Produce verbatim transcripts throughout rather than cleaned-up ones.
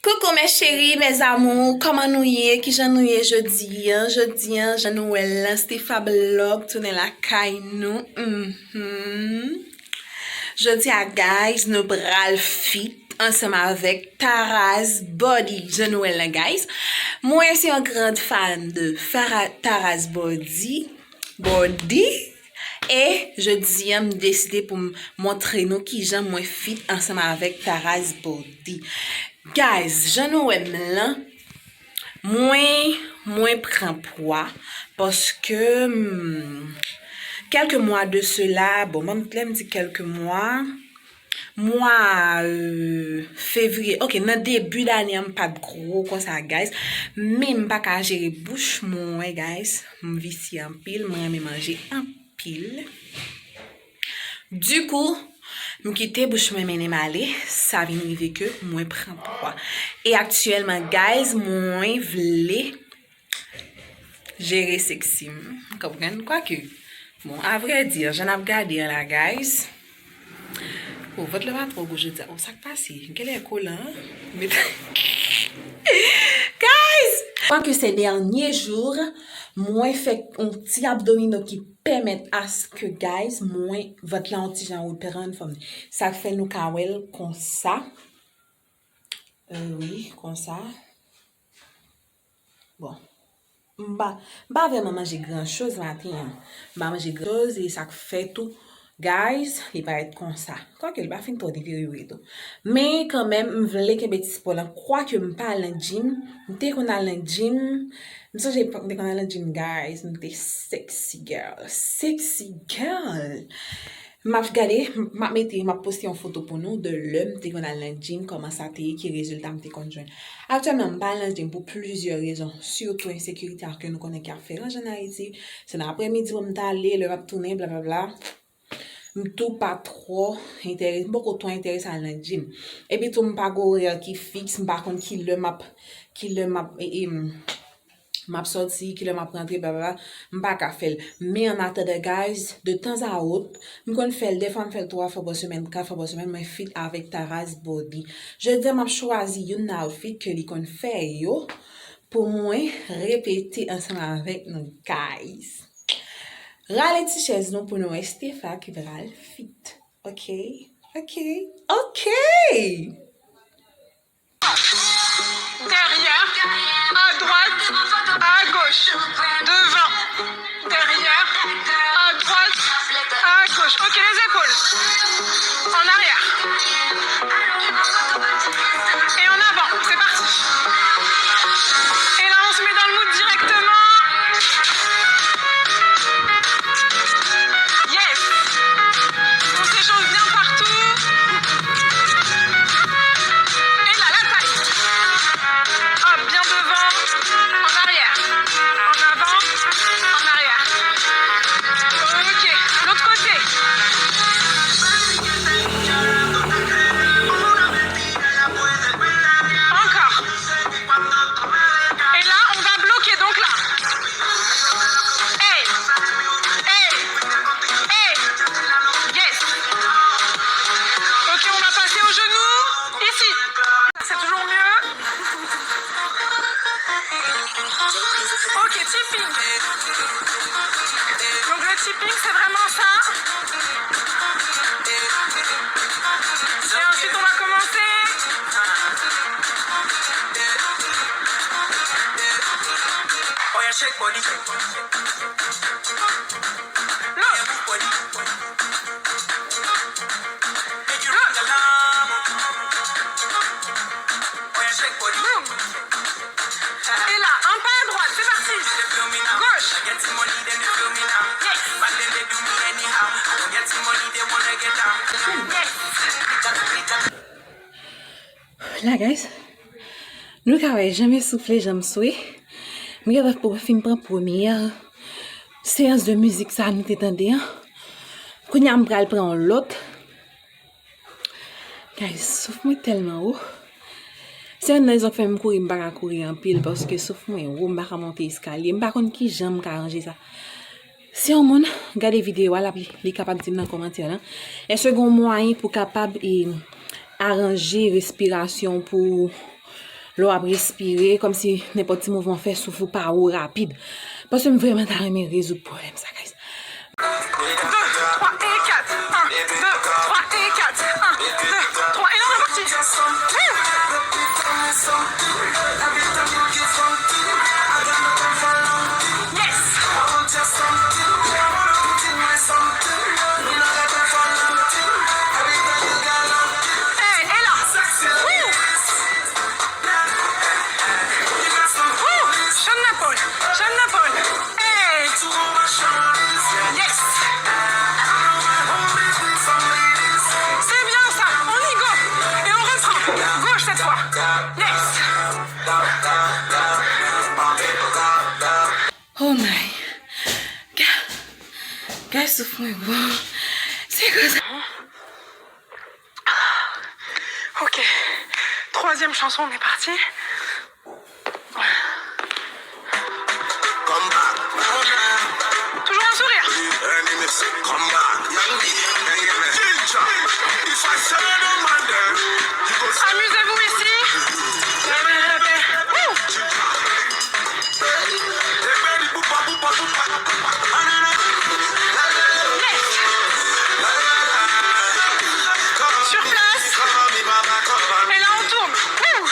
Coucou mes chéris, mes amours, kòman nou ye? Kijan nou ye jodi an? Jodi an, jan nou wè l lan, Stefa Blog tounen lakay nou. Mhm. Jodi a, guys, nou pral fit ansanm avèk Taraz Body. Jan nou wè l lan, guys. Mwen se yon grand fan de Fara-, Taraz Body. Body. E jodi an, m deside pou m montre nou kijan mwen fit ansanm avèk Taraz Body. Guys, jan nou wè m lan, mwen, mwen pran pwa paske, hmm, kèlke mwa de sela, bon, ban m, lè m di kèlke mwa, mwa, euh, fevriye, ok, nan debi dane an, m pa t gwo konsa, guys, men m pa ka jere bouch mwen, guys, m visye anpil, mwen renmen manje anpil. Dikou, m kite bouch mwen mennen m ale, sa vin rive ke mwen pran pwa. E aktyèlman, guys, mwen vle jere seksi m. Konprann? Kwake, bon, a vrè di, jan n ap gade an la, guys. O, vant lan pa twò gwo jodi a. O, sa k pase? Genlè kolan, an? Met- Guys! Kwake se dènye jou, mwen fè yon ti abdomino ki pèmèt aske, guys, mwen, vant lan yon ti jan reprann fòm li. Sa k fè nou ka wè l konsa. Euh, wi, konsa. Bon. M pa, m pa vrèman manje gran choz maten an. M pa manje gran choz, e sa k fè tou, guys, li parèt konsa. Kwake li pa fin twò deteryore tou. Men kanmenm, m vle kenbe ti spò lan. Kwake m pa al nan gym, m te konn al nan gym. M sonje m te konn al nan gym, guys. M te sexy girl. Sexy girl! M ap gade, m ap mete, m ap poste yon foto pou nou de lè m te konn al nan gym, kòman sa te ye, ki rezilta m te konn jwenn. Aktyèlman, m pa al nan gym pou plizyè rezon, sitou ensekirite a ke nou konnen k ap fè raj ann Ayiti. Se nan aprèmidi pou m t ale, lè m ap tounen, blablabla. M tou pa twò enterese, m poko twò enterese al nan gym. Epi tou, m pa gen orè ki fiks, m pa konn ki lè m ap, ki lè m ap, e, e, m ap sòti, ki lè m ap rantre, blablabla, m pa ka fè l. Men annatandan, guys, de tan a wot, m konn fè l, dèfwa m fè l twa fwa pa semèn, kat fwa pa semèn, mwen fit avèk Taraz Body. Jodi a, m ap chwazi youn nan outfit ke li konn fè yo pou mwen repete ansanm avèk nou, guys. Rale ti chèz nou pou nou wè Stefa ki pral fit. Ok? Ok? Ok! Derrière, à droite, à gauche, devant, derrière, à droite, à gauche. Ok, les épaules. En arrière. Et en avant. C'est parti. Et là, on se met dans le mood directement. Yes. On s'échauffe bien partout. Et là, la taille. Hop, bien devant, en arrière, en avant, en arrière. Ok, l'autre côté. Encore. Et là, on va bloquer, donc là. Hey, hey, hey, yes. Ok, on va passer au genou. Ici. C'est toujours mieux. Ok, tipping. Donc le tipping, c'est vraiment ça. Et ensuite, on va commencer. Oya, shake body. Look. Look. Et là, un pas à droite, c'est parti. Gauche. Yes. Yes. La, guys, nou ka wè jan m esoufle, jan m swe. M gentan pou fin pran premyè seyans de mizik sa nou te tande an. Kounye a, m pral pran yon lòt. Guys, souf mwen tèlman wo. Se youn nan rezon k fè m kouri, m pa ka kouri anpil, paske souf mwen wo, m pa ka monte eskalye. M pa konn kijan m ka ranje sa. Si yon moun gade videyo a, l ap, li kapab di m nan kòmantè lan, èske gen yon mwayen pou kapab, e, aranje respirasyon pou, Lè w ap respire, kòmsi nenpòt ti mouvman w fè, souf ou pa wo rapid. Paske m vrèman ta renmen rezoud pwoblèm sa, guys. Deux, trois et quatre. Un, deux, trois et quatre. Un, deux, trois. Et là, on est parti. Wouh. Yes. Hey, et là. Wouh. Wouh. Jèm nan Paul. Jèm nan Paul. Hey. Yes. C'est bien ça. On y go. Et on reprend. Gauche cette fois. Yes. Oh my God. Guys, souf mwen bon. Se konsa. Ok. Troisième chanson, on est parti. Toujours un sourire. Amusez-vous ici. Ouh. Sur place. Et là, on tourne. Ouh. Ok.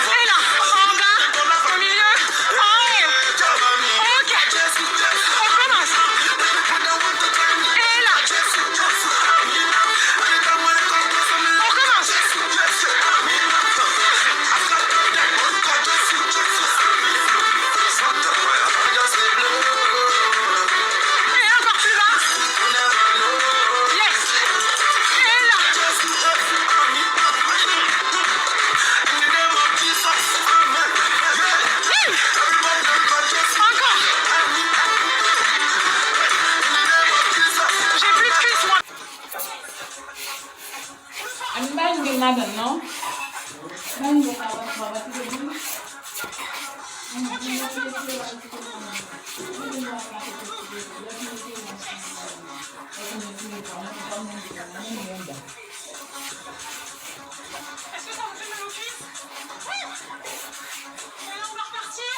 Et là, en bas, au milieu, en haut. Ok. On commence. Et là. On commence. Et encore plus bas. Yes. Et là. Encore. J'ai plus de cuisse, moi. Ann ba nou gen ladan, non? Est-ce que ça vous fait mal aux cuisses ? Allez, on va repartir.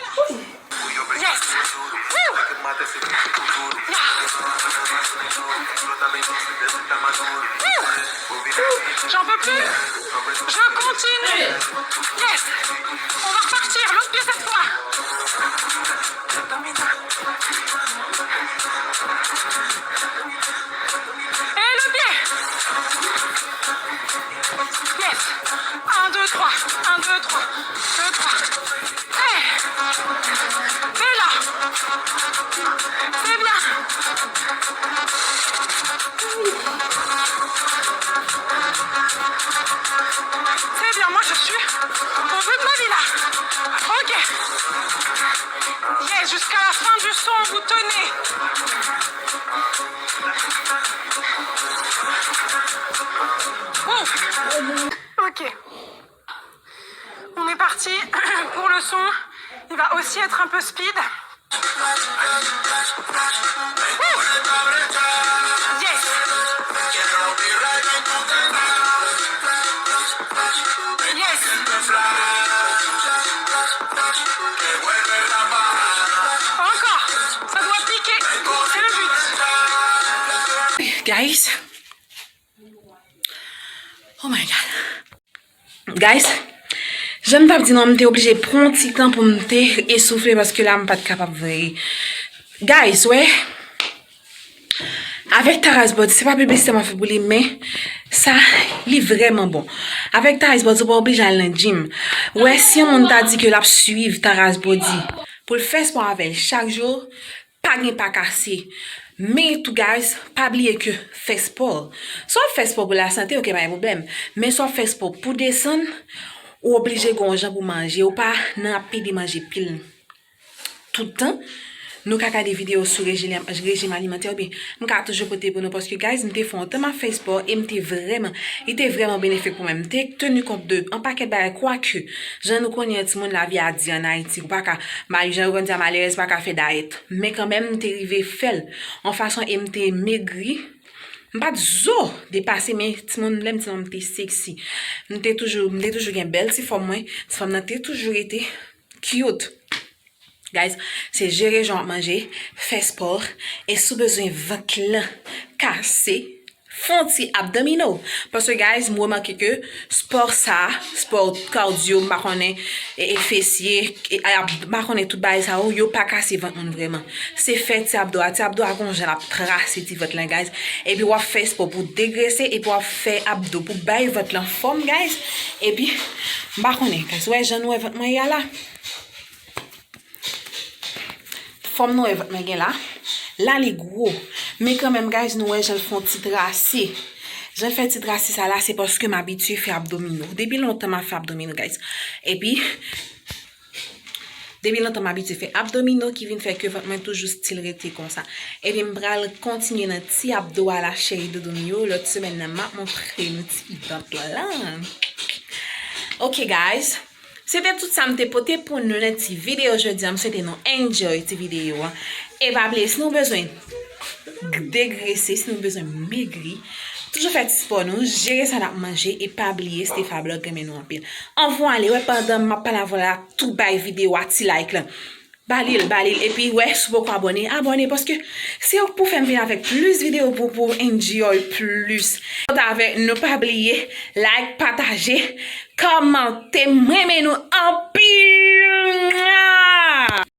Yes. Woo. Yeah. Woo. J'en peux plus. Je continue. Yes. On va repartir. L'autre pied cette fois. Et le pied. Yes. Un, deux, trois. Un, deux, trois. Deux, trois. Hey. Fais là. C'est bien. C'est bien, moi je suis au bout de ma vie là. Ok. Yes, jusqu'à la fin du son, vous tenez. Ouh. Ok. On est parti pour le son. Il va aussi être un peu speed. Yes. Yes. Encore. Ça doit piquer. C'est le but. Guys. Oh my God. Guys, jan m t ap di nou an, m te oblije pran yon ti tan pou m te esoufle paske la m pa t kapab vre. Guys, wè, avèk Taras Body, se pa piblisite m ap fè pou li, men sa, li vrèman bon. Avèk Taras Body, ou pa oblije al nan gym. Wè, si yon moun ta di ke l ap swiv Taras Body pou l fè spò avè l chak jou, pa gen pa kase. Men tou, guys, pa bliye ke fè spò. Si w ap fè spò pou lasante, ok, pa gen pwoblèm. Men si w ap fè spò pou desann, ou oblije gen yon jan pou manje. Ou pa nan ap pede manje pil tout tan. Nou ka gade videyo sou rejim, rejim alimantè, oubyen m ka toujou pote pou nou, paske, guys, m te fè yon tan m ap fè spò e m te vrèman, li te vrèman benefik pou mwen. M te teni kont de yon pakèt bagay, kwake, jan nou konnen an timoun, lavi a di ann Ayiti, ou pa ka, ma-, jan yo konn di a, malerèz pa ka fè dayèt. Men kanmenm, m te rive fè l yon fason e m te megri. M pa t zo depase, men timoun, lè m timoun, m te seksi. M te toujou, m te toujou gen bèl ti fòm mwen. Ti fòm nan te toujou rete cute. Guys, se jere jan w ap manje, fè spò, e si w bezwen vant lan kase, fè yon ti abdomino. Paske, guys, m remake ke spò sa, spò kadyo, m pa konnen, e, e fesye, e, ab-, m pa konnen tout bagay sa yo, yo pa kase vant moun vrèman. Se fè ti abdo a, ti abdo a gon jan l ap trase ti vant lan, guys. Epi w ap fè spò pou degrese, epi w ap fè abdo pou bay vant lan fòm, guys. Epi, m pa konnen, guys, wè jan nou wè vant mwen ye a la. Fòm nou wè vant mwen gen la. La, li gwo. Men kanmenm, guys, nou wè jan l fè yon ti trase. Jan l fè ti trase sa la, se paske m abitye fè abdomino. Depi lontan, m ap fè abdomino, guys. Epi, depi lontan, m abitye fè abdomino ki vin fè ke vant mwen toujou still rete konsa. Epi, m pral kontinye nan ti abdo a la, cheri doudou m yo. Lòt semèn nan, m ap montre nou ti vant lan. Ok, guys. Se te tout sa m te pote pou nou nan ti videyo jodi a. M swete nou enjoy ti videyo a. E pa bliye, si nou bezwen degrese, si nou bezwen megri, toujou fè ti spò nou, jere sa n ap manje, e pa bliye, Stefa Blog renmen nou anpil. Anvan ale, wè, pandan m ap pale avè w la, tou bay videyo a ti like lan. Ba li l, ba li l. Epi, wè, si w poko abòne, abòne, paske se ou k pou fè m vin avèk plis videyo pou, pou enjoy plis. Kont avèk nou, pa bliye, like, pataje, kòmante, m renmen nou anpil.